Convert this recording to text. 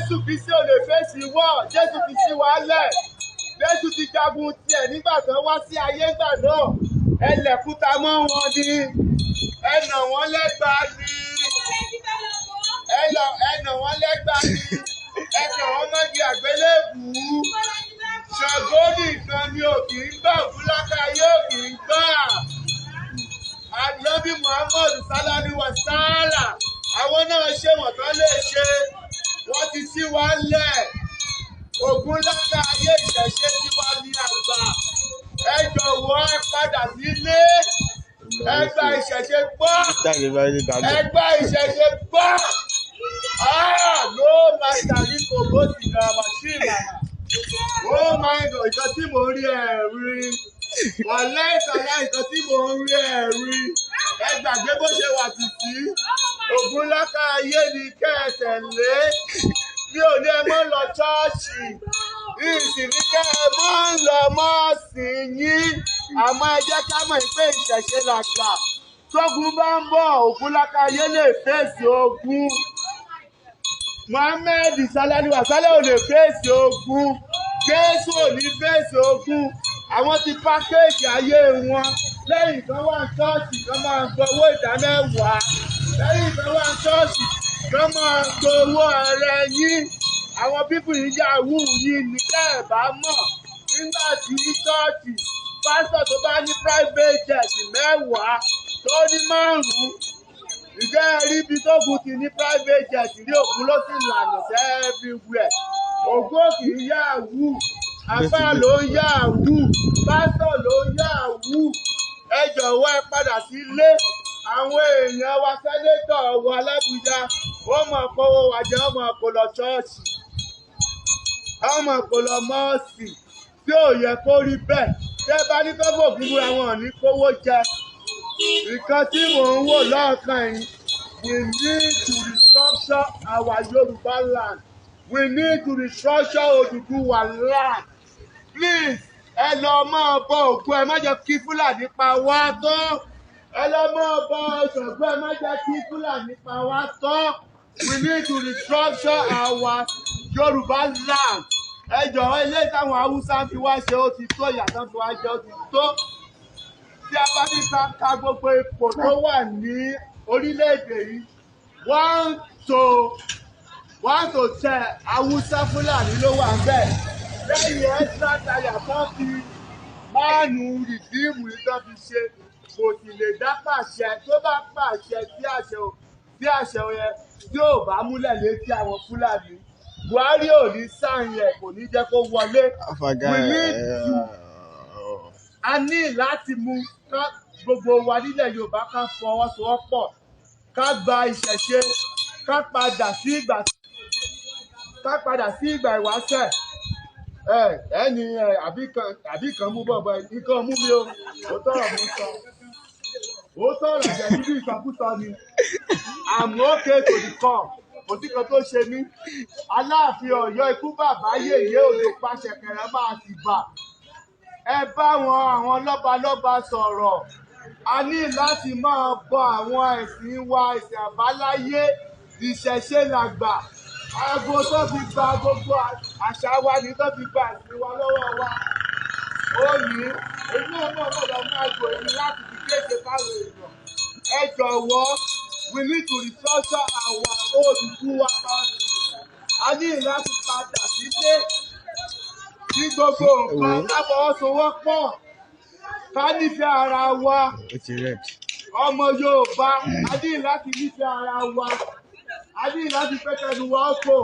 Jésù Kristi ò lè fèsì wọ́. Jésù ti ṣí wa lẹ̀. Jésù ti jagun tiẹ̀ nígbà tán wá sí ayé ìgbà náà. Ẹ lẹ̀kúta mọ́ wọn ni. Ẹ nà wọ́n lẹ́gba ni. Ẹ nà wọ́n lẹ́gba ni. Ẹ nà wọ́n mọ́gi àgbélébùú. Ṣàngó nìkan ni ò kì í gbà, Ògúnláka yóò kì í gbà. Ànábì Muhammad sálálí wa sáálà. Àwọn náà ṣe wọ̀n tán lè ṣe. Wọ́n ti ṣí wa lẹ̀. Ògúnláka ayé ìṣẹ̀ṣe tí wà ní àgbà. Ẹ jọ̀wọ́, ẹ padà sílé. Ẹ gba ìṣẹ̀ṣe gbọ́. Ẹ gba ìṣẹ̀ṣe gbọ́. Ah, no matter ní kò bó ti gbà wá sí ìlànà. Oh my God, nǹkan tí mò ń rí ẹ̀ rí. Wàlẹ́ ìtàlá, nǹkan tí mò ń rí ẹ̀ rí. Ẹ gbàgbé bó ṣe wà títí. Ògúnláka ayé ni kẹ́ ẹ tẹ̀lé. Mi ò ní ẹ mọ́ lọ ṣọ́ọ̀ṣì. Ìsìn ní kẹ́ ẹ mọ́ lọ mọ́ọ̀sì yín. Àmọ́ ẹ jẹ́ ká mọ̀ pé ìṣẹ̀ṣe làgbà. Tógun bá ń bọ̀, Ògúnláka ayé lè fèsì ogun. Muhammed salali wasálẹ̀ ò lè fèsì ogun. Jésù ò ní fèsì ogun. Àwọn ti package ayé wọn. Lẹ́yìn kan wà ní ṣọ́ọ̀ṣì kan máa ń gbowó ìdámẹ́wàá. Lẹ́yìn kan wà ní ṣọ́ọ̀ṣì kan máa ń gbowó ara yín. Àwọn people yìí yahoo yín ní kẹ́ ẹ̀ bá mọ̀. Nígbà tí ṣọ́ọ̀ṣì, pásítọ̀ tó bá ní private jet 10 tó ní márùn-ún, ìjẹ́ ẹ rí ibi tó kù ti ní private jet rí? Ògún ló sì lànà everywhere. Ògún ò kì í yahoo. Àfáà ló ń yahoo, pásítọ̀ ló ń yahoo. Ẹ jọ̀wọ́, ẹ padà sílé. Àwọn èèyàn wa, senator wa l'Ábùjá, wọ́n máa kówó wa jẹ, wọ́n máa kó lọ ṣọ́ọ̀ṣì, wọ́n máa kó lọ mosque, tí ò yẹ kó rí bẹ́ẹ̀. Tẹ́ bá ní kọ́ fòfin búra, wọn ò ní kówó jẹ. Nǹkan tí mò ń wò lọ́ọ̀kan yìí, we need to restructure our Yorùbá land. We need to restructure Odùduwà land. Please, ẹ lọ máa bọ Ògún, ẹ má jẹ́ kí Fúlàní pa wá tán. Ẹ lọ máa bọ Ṣàngó, ẹ má jẹ́ kí Fúlàní pa wá tán. We need to restructure our Yorùbá land. Ẹ jọ̀wọ́, ilé táwọn Haúsá fi wá ṣe, ó ti tó. Ìyàtọ̀ fi wá ṣe, ó ti tó. Tí a bá ní ká ka gbogbo ipò tó wà ní orílẹ̀-èdè yìí, 1 to 1 to 10, Haúsá Fúlàní ló wà ń bẹ̀. Lẹ́yìn extra tire tó fi máàlù Redeem yìí tó fi ṣe, kò sì lè dá pàṣẹ. Tó bá pàṣẹ tí àṣẹ yẹn tí ò bá múlẹ̀ létí àwọn Fúlàní, Buhari ò ní sáìn yẹn, kò ní jẹ́ kó wọlé. We need to, a ní láti mú ká gbogbo wa nílẹ̀ Yorùbá ká fọwọ́sowọ́pọ̀, ká gba ìṣẹ̀ṣe, ká padà sí ìgbà ìwáṣẹ̀. Ẹ ẹni ẹ àbí kan mú bọ̀bọ̀ nǹkan mú mi o. Òótọ́ ọ̀rọ̀ mú sọ, òótọ́ ọ̀rọ̀ jẹ̀ níbi ìsọkúsọ ni. I'm okay to the core. Kò sí kan tó ṣe mí. Aláàfin Ọ̀yọ́, ikú bàbá yèyé, òjò pàṣẹkẹrẹ máa ti bà. Ẹ bá wọn àwọn lọ́balọ́ba sọ̀rọ̀. A ní láti máa bọ àwọn ẹ̀sìn wa, ẹ̀sìn àbáláyé. Ìṣẹ̀ṣe làgbà. Aago tó fi gba gbogbo àṣà wa ni tó fi gba ẹ̀sìn wa lọ́wọ́ wa. Ó ní èmi náà mọ̀ mọ̀ lọ máa gbò èmi láti fi kéde fáwọn èèyàn. Ẹ jọ̀wọ́, we need to restructure our Odùduwà country. A ní láti padà sílé kí gbogbo nǹkan ká fọwọ́sowọ́pọ̀, ká nífẹ̀ẹ́ ara wa. Ó ti red. Ọmọ Yorùbá, a ní láti nífẹ̀ẹ́ ara wa. A ní láti fẹ́ kẹnu wa ó kò.